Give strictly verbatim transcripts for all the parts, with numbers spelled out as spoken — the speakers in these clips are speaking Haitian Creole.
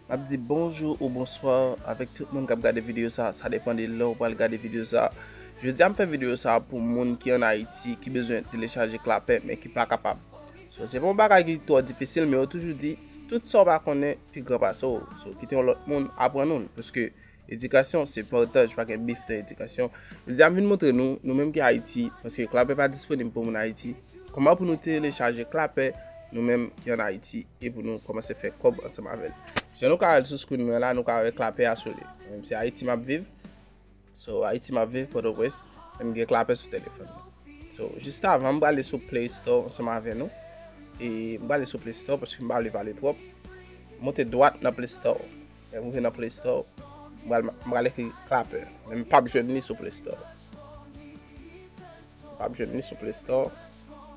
M ap di bonjou ou bonswa avèk tout moun k ap gade videyo sa. Sa depann de lè w pral gade videyo sa. Jodi a, m fè videyo sa pou moun ki ann Ayiti, ki bezwen telechaje Clapper, men ki pa kapab. So, se pa yon bagay ki twò difisil, men yo toujou di, tout sa w pa konnen, pi gran pase w. So, kite yon lòt moun aprann ou l, paske edikasyon se pataj, pa gen bif nan edikasyon. Jodi a, m vin montre nou, nou menm ki Ayiti, paske Clapper pa disponib pou moun Ayiti, kòman pou nou telechaje Clapper, nou menm ki ann Ayiti, e pou nou kòmanse fè kòb ansanm avè l. Jan nou ka wè l sou screen mwen la, nou ka wè Clapper a sou li. Mwen menm se Ayiti m ap viv. So, Ayiti m ap viv, Pòtoprens, men m gen Clapper sou telefòn mwen. So, jis avan, m prale sou Play Store ansanm avè nou. E m prale sou Play Store paske m pa vle pale twòp. Monte dwat nan Play Store. Lè m rive nan Play Store, m pral, m pral ekri Clapper. Men m p ap jwenn li sou Play Store. M p ap jwenn li sou Play Store.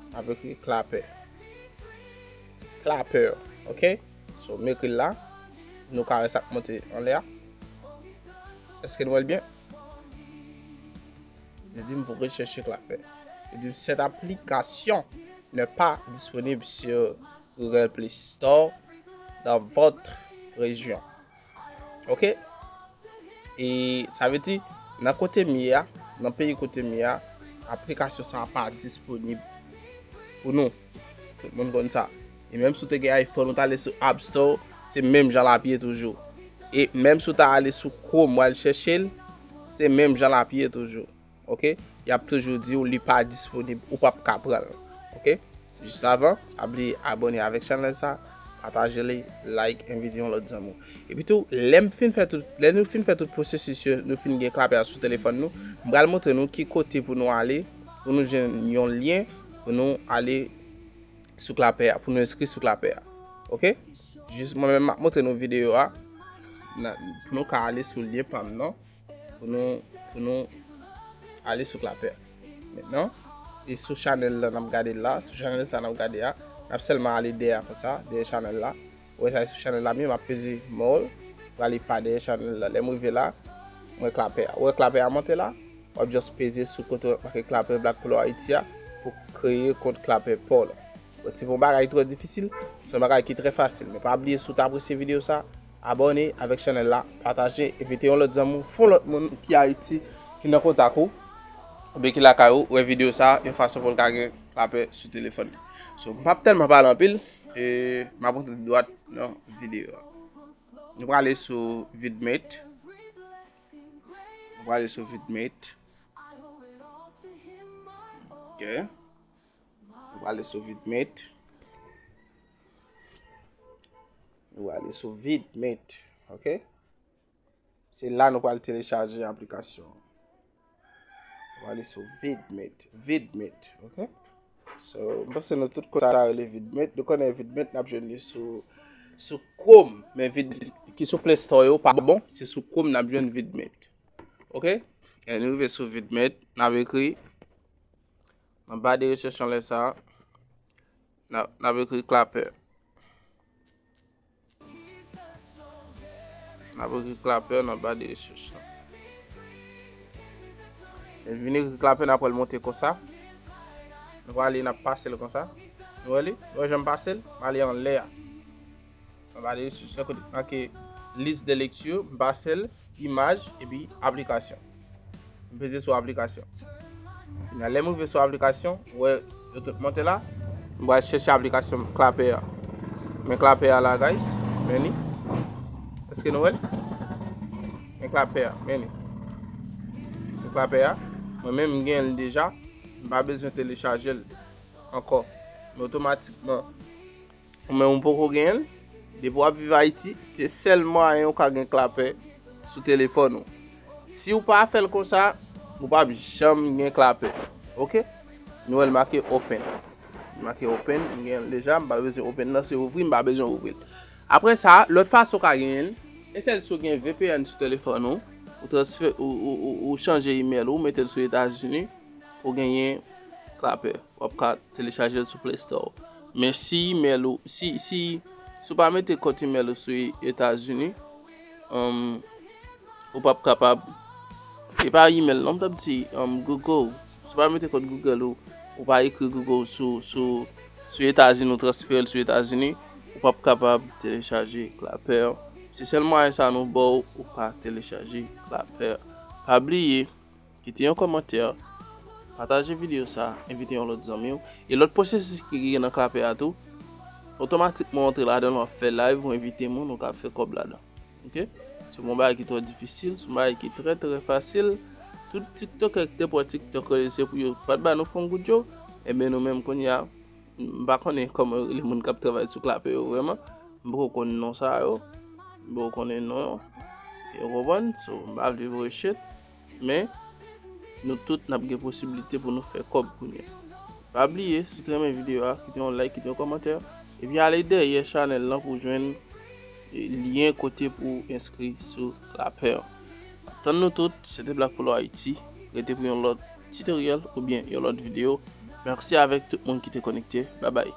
M ap ekri Clapper. Clapper, ok? So, m ekri l la. Nou ka wè sa k monte anlè a. Èske nou wè l byen? Li di m, vous recherchez Clapper. Li di m, cette application n'est pas disponible sur Google Play Store dans votre région. Ok? E sa vle di, nan kote m ye a, nan peyi kote m ye a, aplikasyon sa a pa disponib pou nou. Tout moun konn sa. E menm si w te gen iPhone, ou t ale sou App Store, se menm jan l ap ye toujou. E menm si w ta ale sou Chrome, w al chèche l, se menm jan l ap ye toujou. Ok? Y ap toujou di w li pa disponib, ou p ap ka pran l. Ok? Jis avan, pa bliye abòne avèk chanèl sa, pataje li, like, envite yon lòt zanmi w. Epi tou, lè m fin fè tout, lè nou fin fè tout pwosesis yo, nou fin gen Clapper a sou telefòn nou, m pral montre nou ki kote pou nou ale, pou nou jwenn yon lyen, pou nou ale sou Clapper a, pou nou enskri sou Clapper a. Ok? Jis mwen menm, m ap montre nou videyo a, nan, pou nou ka ale sou lyen pa m nan, pou nou, pou nou ale sou Clapper. Mentnan, e sou chanèl la n ap gade la, sou chanèl sa n ap gade a, n ap sèlman ale dèyè konsa, dèyè chanèl la. Ou wè sa e sou chanèl la, men m ap peze more, prale pa dèyè chanèl la. Lè m rive la, m wè Clapper a. Ou wè Clapper a monte la, w ap just peze sou kote w make Clapper Black Color Haiti a pou kreye kont Clapper pa w la. Bon, se pa yon bagay twò difisil, se yon bagay ki trè fasil. Men pa bliye, si w ta apresye videyo sa, abòne avèk chanèl la, pataje, envite yon lòt zanmi w, fè yon lòt moun ki Ayiti, ki nan kontak ou, oubyen ki lakay ou, wè videyo sa, yon fason pou l ka gen Clapper sou telefòn li. So, m p ap tèlman pale anpil, e m ap rantre dwat nan videyo a. Nou prale sou Vidmate. Nou prale sou Vidmate. Ok. Nou prale sou Vidmate. Nou prale sou Vidmate. Ok. Se la nou pral telechaje aplikasyon. Nou prale sou Vidmate. Vidmate. Ok. So, m panse nou tout konn sa rele Vidmate. Nou konnen Vidmate, n ap jwenn li sou, sou Chrome. Men Vid ki sou Play Store yo pa bon. Se sou Chrome n ap jwenn Vidmate. Ok? E nou rive sou Vidmate, n ap ekri nan ba de rechèch anlè sa, n ap, n ap ekri Clapper. N ap ekri Clapper nan ba de rechèch la. Lè n vin ekri Clapper, n ap wè l monte konsa. Nou prale, n ap pase l konsa. Nou wè li? Nou wè jan m pase l? M ale anlè a. Anba de rechèch la kote ki make liste de lecture, m pase l, imaj, epi aplikasyon. M peze sou aplikasyon. Kounye a, lè m rive sou aplikasyon, ou wè yo tout monte la. M pral chèche aplikasyon Clapper a. Men Clapper a la, guys. Men li. Èske nou wè l? Men Clapper a. Men li. Se Clapper a. Mwen menm, m gen l deja. M pa bezwen telechaje l ankò. Men otomatikman, ou menm ou poko genyen l, depi w ap viv Ayiti, se sèl mwayen ou ka gen Clapper sou telefòn ou. Si w pa fè l konsa, ou p ap janm gen Clapper. Ok? Nou wè l make open. Make open, m gen l deja, m pa bezwen open nan, se ouvri, m pa bezwen ouvri l. Apre sa, lòt fason w ka genyen l, e sèl si w gen V P N sou telefòn ou, ou transfè, ou, ou, ou, ou chanje imèl ou, ou mete l sou Etazini, pou w genyen Clapper. W ap ka telechaje l sou Play Store. Men si imèl ou, si, si, si w pa mete kòd imèl ou sou Etazini, um, ou p ap kapab, e pa imèl non, m t ap di, um, Google. Si w pa mete kòd Google ou, ou pa ekri Google sou, sou, sou Etazini, ou transfere l sou Etazini, ou p ap kapab telechaje Clapper Se sèl mwayen sa nou ba w pou w ka telechaje Clapper. Pa bliye, kite yon kòmantè, pataje videyo sa, envite yon lòt zanmi w. E lòt pwosesis ki gen nan Clapper a tou, otomatikman w antre ladan l, w ap fè live, w envite moun, w ka fè kòb ladan. Ok? Se yon bagay ki twò difisil, se yon bagay ki trè, trè fasil. Tout TikTokè ki te pran TikTok rele se pou yo pa t ba nou fon goud yo. Ebyen nou menm kounye a, m pa konnen kòman yo rele moun k ap travay sou Clapper yo vrèman. M poko konn non sa yo. M poko konnen non yo. Ou konprann? So, m pa vle voye shit. Men, nou tout n ap gen posiblite pou nou fè kòb kounye a. Pa bliye, si w te renmen videyo a, kite yon like, kite yon kòmantè. Epi ale dèyè chanèl lan pou w jwenn lyen kote pou w enskri sou Clapper. M ap tann nou tout, se te Black Polo Haiti. Rete pou yon lòt tutorial oubyen yon lòt videyo. Mèsi avèk tout moun ki te konekte. Babay.